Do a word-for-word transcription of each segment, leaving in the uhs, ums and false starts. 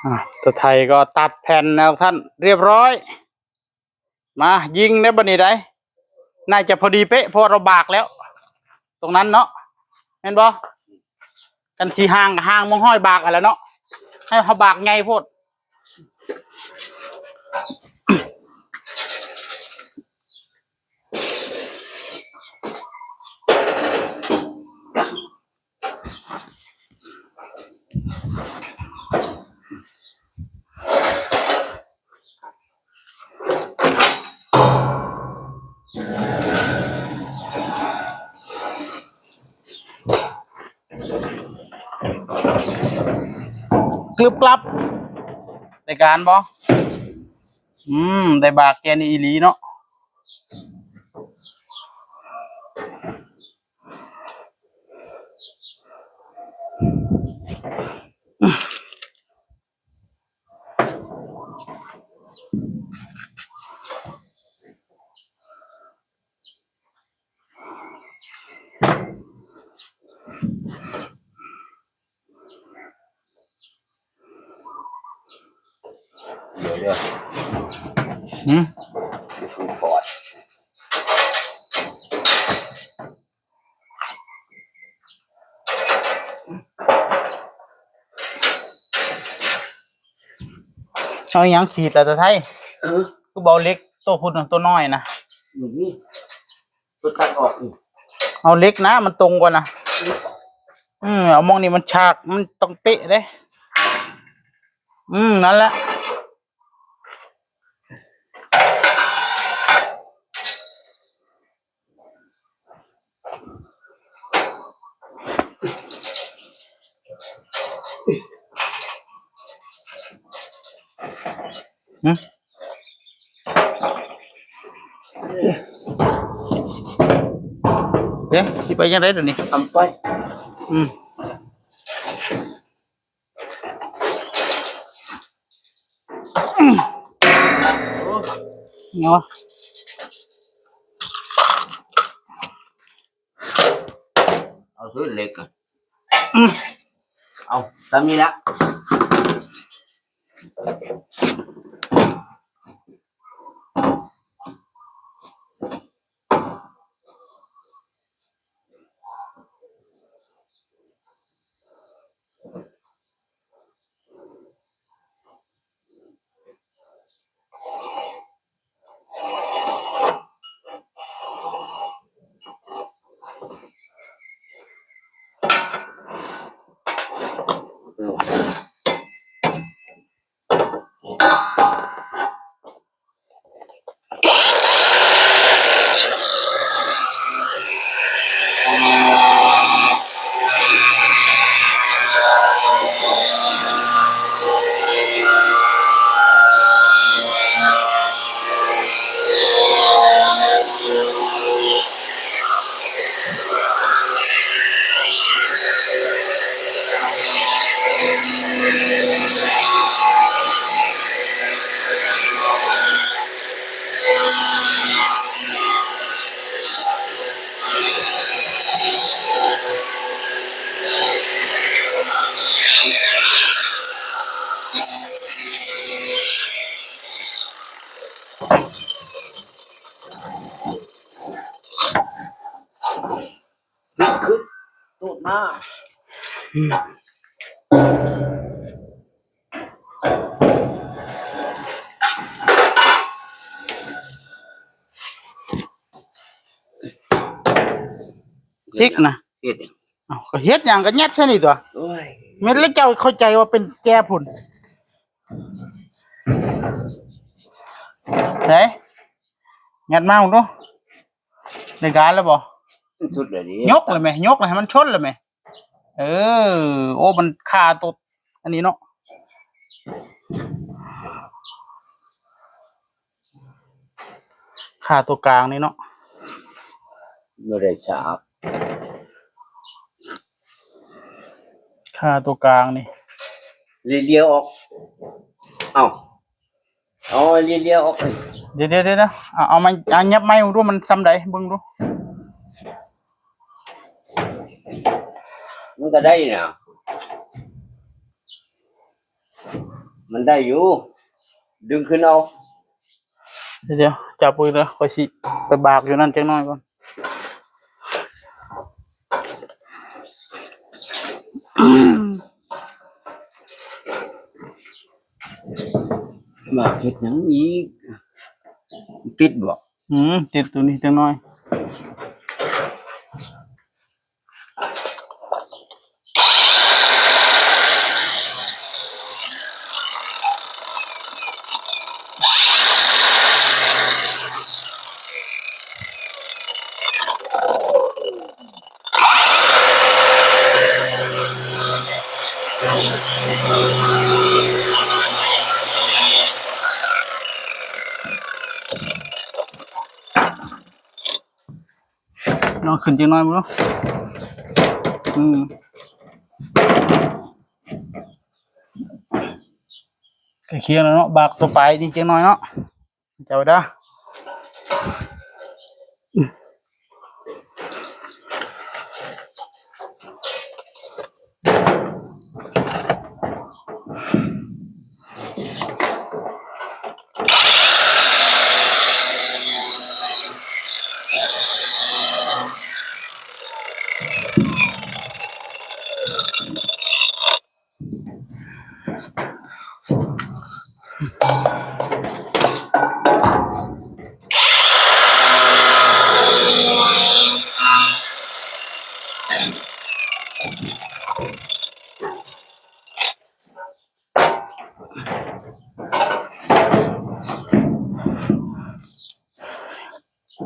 อ่ะ ตัวไทยก็ตัดแผ่นแล้วท่าน เรียบร้อย มายิงได้บัดนี้ได้ น่าจะพอดีเป๊ะ เพราะเราบากแล้ว ตรงนั้นเนาะ แม่นบ่ กันสิห่างก็ห่างมองห้อยบากหั้นแหละเนาะ ให้เขาบากไงโพด กรึบกรับ ได้การบ่ อืม ได้บากแกนี่อีหลีเนาะ เดี๋ยวเด้อ หืม เดี๋ยวกูถอด เอาหยังขีดล่ะตาไทย เออ คือบ่เอาเหล็กตัวพุ้นน่ะ ตัวน้อยนะ อืม ตัวตัดออกอีก เอาเหล็กนะ มันตรงกว่านะ อืม เอามองนี่มันฉาก มันต้องเป๊ะเด้ อืม นั่นแหละ หืม เอ๊ะ สิไปยังไงเดี๋ยวนี้ ทำไป อืม เนาะ เอาซื้อเหล็กก่อน อืม เอา ตามนี้ละ นี่คือตูดหน้า อืม พริกนะ เฮ็ดหยัง เอ้า ก็เฮ็ดหยังก็ยัดใส่นี่ตั๊ว โอ้ย แม่นแล้วเจ้าเข้าใจว่าเป็นแจพุ้น ไหน ยัดมาดู ได้การแล้วบ่ สุดเลยดิ ยกเลยไหม ยกเลยให้มันชนเลยไหม เออ โอ้ มันคาตัว อันนี้เนาะ คาตัวกลางนี่เนาะ บ่ได้ฉาก คาตัวกลางนี่ เลียวๆออก เอ้า เอาเลียวๆออก เดี๋ยวๆๆๆ เอา เอามา เอายับไม้ดู มันส่ำใด เบิ่งดู มันก็ได้นะ มันได้อยู่ ดึงขึ้นเอา เดี๋ยว จับไว้เด้อ ข้อยสิไปบากอยู่นั่นจักหน่อยก่อน บากเฮ็ดหยังอีก ติดบ่ อืม ติดตัวนี้จักหน่อย ลองขึ้นจักหน่อยบ่เนาะ อืม ใกล้เคียงแล้วเนาะ บากตัวปลายนี่จักหน่อยเนาะ เจ้าเด้อ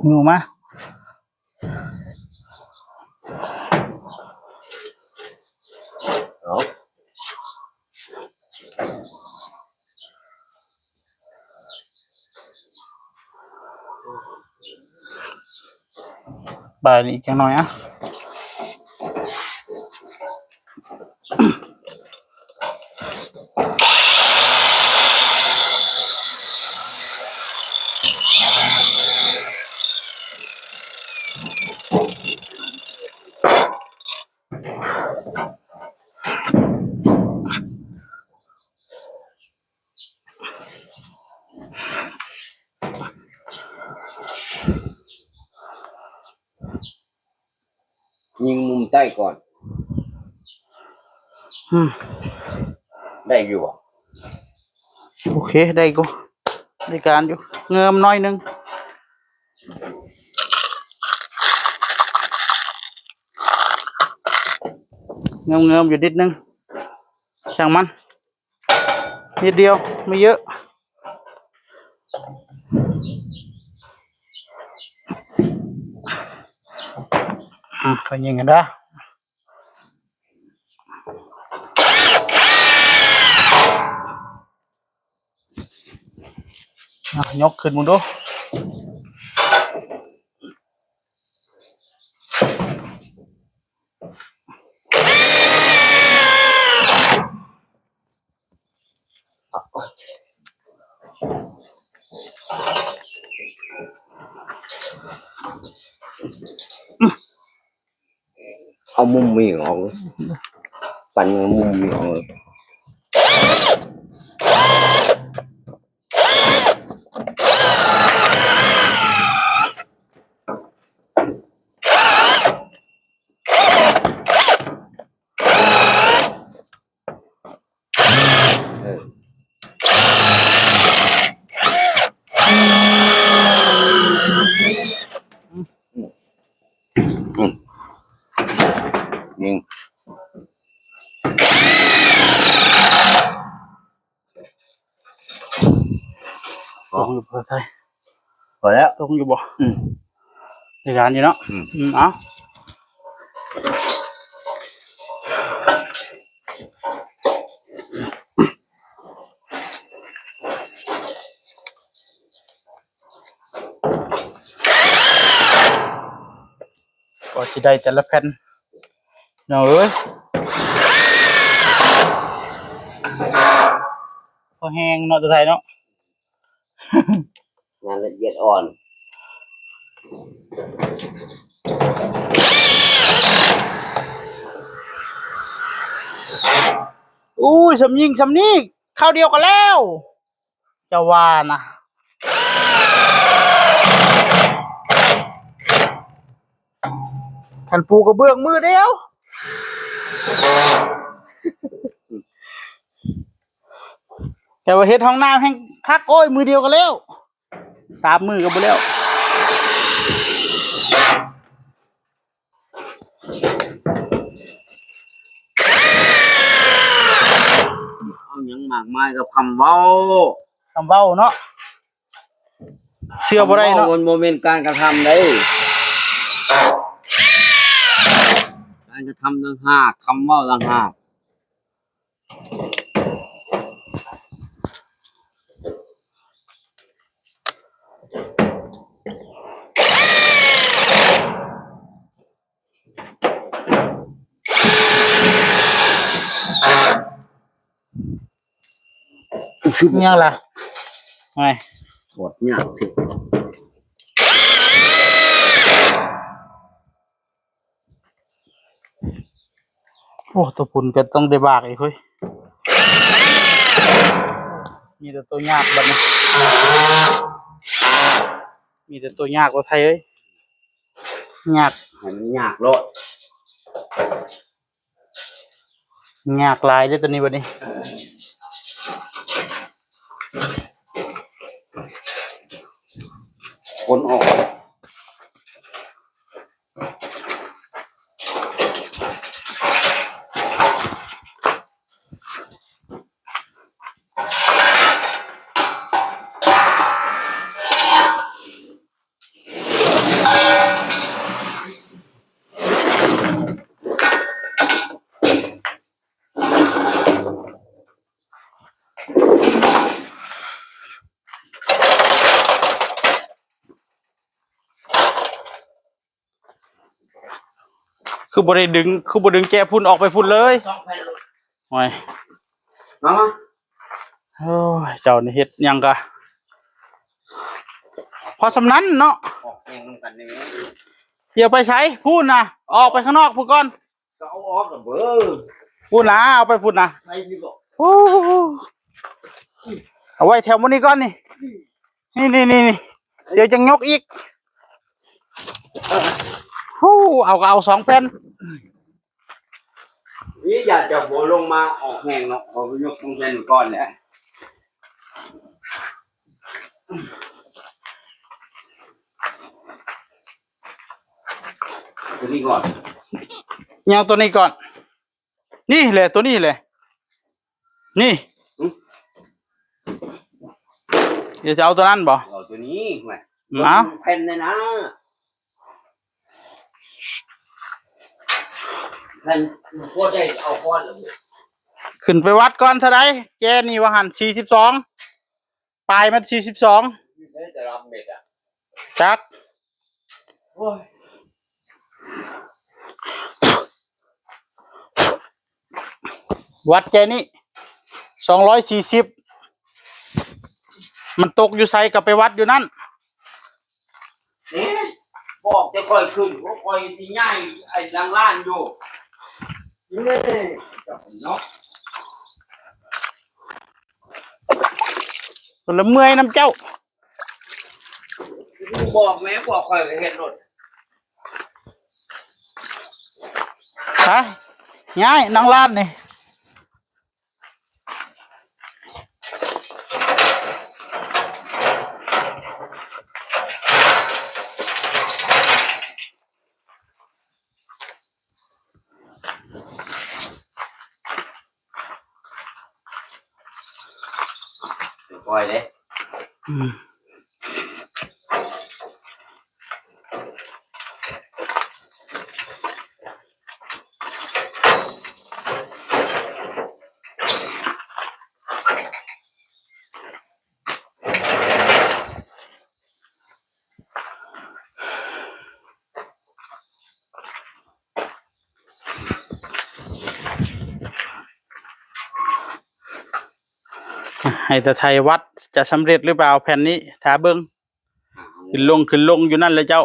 หนูมา เอา บายอีกจังหน่อยอ่ะ ยิงมุมใต้ก่อน อืม ได้อยู่บ่ โอเค ได้กู ได้การอยู่ เงิมน้อยหนึ่ง เงิมๆ อยู่นิดนึง ช่างมัน นิดเดียว ไม่เยอะ อ่ะ ก็ยิงกันนะ อ่ะ ยกขึ้นมึงดู เอามุมมีออกเลย ปั่นเอามุมมีออกเลย เออ อืม ยิง ตรงอยู่บ่ไทย พอแล้ว ตรงอยู่บ่ อืม ในการอยู่เนาะ อืม อืม เอา ก็สิได้แต่ละแผ่น เนาะเอ้ย พอแห้งเนาะ ตัวไทยเนาะ งานละเอียดอ่อน อุ้ย สำยิง สำนีก คราวเดียวก็แล้ว เจ้าว่านะ คันปูกระเบื้องมือเดียว แต่ว่าเฮ็ดห้องน้ำแห่งคัก โอ้ย มือเดียวก็แล้ว สามมือก็บ่แล้ว เอาหยังมากมายกับคำเว้า คำเว้าเนาะ เชื่อบ่ได้เนาะ คำเว้ามันบ่แม่นการกระทำเด้ การกระทำต่างหาก คำเว้าต่างหาก ยังล่ะ ไง ถอดยากเถอะ โอ้ ตัวพุ่นก็ต้องได้บากอีกเฮ้ย มีแต่ตัวยากบัดนี้ มีแต่ตัวยาก ตัวไทยเอ้ย ยาก ให้มันยากโลด ยากหลายเด้อตัวนี้บัดนี้ ขนออก คือบ่ได้ดึง คือบ่ดึงแจพุ่นออกไปพุ่นเลย สองแผ่นเลย โอ้ย มามา โอ้ย เจ้านี่เฮ็ดหยังกะ พอสำนั้นเนาะ ออกแฮงนำกันนี่ อย่าไปไส พู้นนะ ออกไปข้างนอกพู้นก่อน ก็เอาออกกับเบอร์ พู้นนะ เอาไปพู้นนะ ไปดีกว่า โอ้ เอาไว้แถวหมู่นี้ก่อนนี่ นี่ นี่ นี่ นี่ เดี๋ยวจะยกอีก ฮู้ เอาก็เอาสองแผ่น นี่อยากจะบ่ลงมาออกแฮงเนาะ ขอยกสองแผ่นก่อนแหละ ตัวนี้ก่อน ยังตัวนี้ก่อน นี่แหละ ตัวนี้แหละ นี่ หึ เดี๋ยวจะเอาตัวนั้นบ่ เอาตัวนี้แหม มา แผ่นเลยนะ แผ่นโคตรได้เอาก้อนเลย ขึ้นไปวัดก่อนเท่าใด แจนี่ว่าหั่นสี่สิบสอง ปลายมันสี่สิบสอง อยู่ได้แต่ลำเม็ดอะ จัก โอ้ย วัดแจนี่ สองร้อยสี่สิบ มันตกอยู่ไสก็ไปวัดอยู่นั่น เอ๊ะ บอกแต่ข้อยขึ้น ว่าข้อยสิย้ายไอ้หลังร้านอยู่ นี่ เนาะ ละเมื่อยนำเจ้า มึงบอกแม่ บอกข้อยก็เฮ็ดโลด ไป ย้ายหลังร้านนี่ ปล่อยเด้ อืม ให้ตาไทยวัดจะสำเร็จหรือเปล่าแผ่นนี้ ถ้าเบิ่ง ขึ้นลงขึ้นลงอยู่นั่นแหละเจ้า